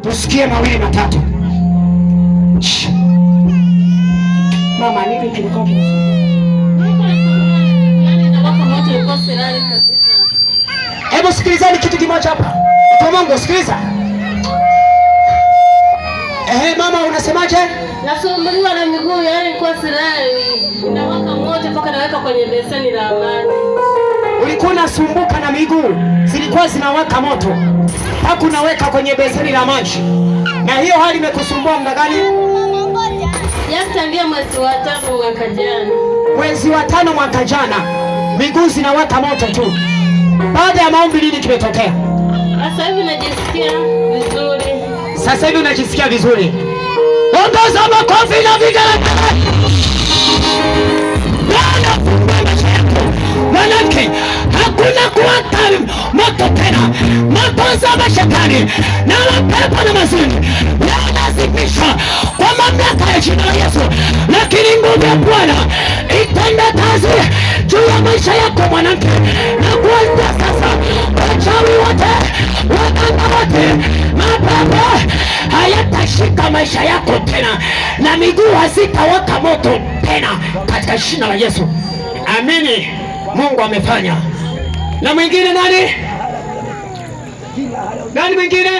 Tusikie mawili matatu. Mama, nini kilikuwa Hebu sikilizeni kitu kimoja hapa. Mtu Mungu sikiliza. Eh, mama unasemaje? Nasumbuliwa na miguu, yani kwa silali. Inawaka moto mpaka naweka kwenye beseni la maji. Ulikuwa unasumbuka na miguu zilikuwa zinawaka moto mpaka unaweka kwenye beseni la maji. Na hiyo hali imekusumbua muda gani? Tangia mwezi wa tano mwaka jana. Mwezi wa tano mwaka jana, miguu zinawaka moto tu. Baada ya maombi nini kimetokea? Sasa hivi najisikia vizuri. Sasa hivi unajisikia vizuri. Ongeza makofi na vigelegele. Bwana fungue maisha yako. Mwanamke, hakuna kuwaka moto tena. Moto za mashetani na mapepo na mazini yanazimishwa kwa mamlaka ya jina la Yesu, lakini nguvu ya Bwana itenda kazi juu ya maisha yako mwanamke, na kuanzia sasa wachawi wote, waganga wote, mapepo hayatashika maisha yako tena, na miguu hazitawaka moto tena katika jina la Yesu. Amini, Mungu amefanya. Na mwingine nani? Nani mwingine?